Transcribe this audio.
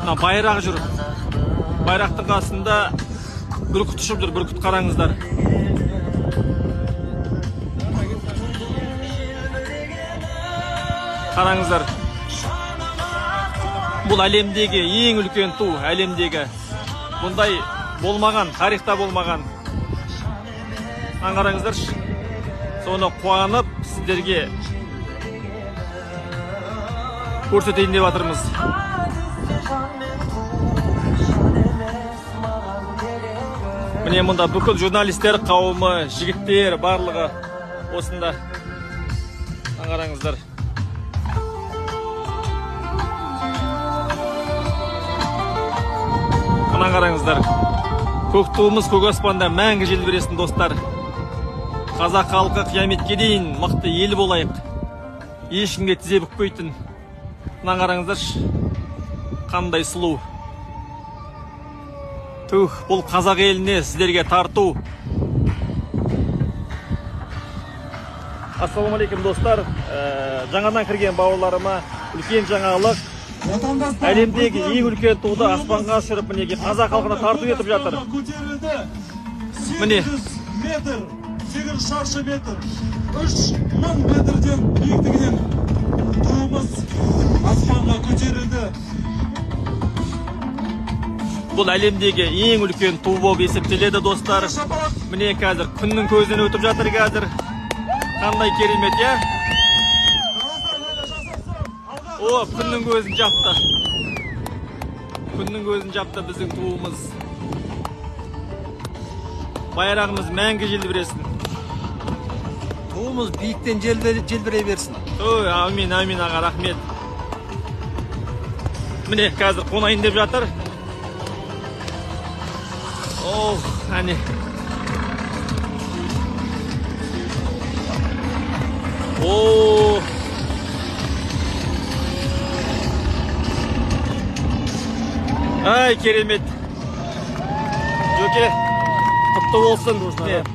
Мына байрақ жүр. Байрақтың қасында бүркіт ұшып жүр, бүркіт қараңыздар. Қараңыздар. Бұл әлемдегі ең үлкен ту, әлемдегі. Бұндай болмаған, тарихта болмаған. Қараңыздаршы. Соны қуанып сіздерге көрсетейін деп жатырмыз. Міне мұнда бүкіл журналистер қауымы, жігіттер барлығы осында. Қараңыздар. Мына қараңыздар. Көк туымыз көк аспанда мәңгі желбіресін, достар. Қазақ халқы қияметке дейін мықты ел болайық. Ешкімге тізе бүкпейтін. Мына қараңыздаршы, қандай сұлу. Түх, бұл қазақ еліне сіздерге тарту. Ассалаумағалейкум, достар. Жаңадан кірген бауырларыма үлкен жаңалық. Әлемдегі ең үлкен туды аспанға ұшырып, мінекей қазақ халқына тарту етіп жатыр. Міне 800 метр, 800 шаршы метр, 3000 метрден биіктігінен туымыз аспанға көтерілді. Бұл әлемдегі ең үлкен ту болып есептеледі, достар. Міне қазір күннің көзінен өтіп жатыр қазір. Қандай керемет, иә? О, күннің көзін жапты. Күннің көзін жапты біздің туымыз. Байрағымыз мәңгі желбіресін. Туымыз биіктен желбірей берсін. Ой, әумин, әумин, аға, рахмет. Міне қазір қонайын деп жатыр. Ох, әне. О! Ай, керемет. Жөке, құтты болсын.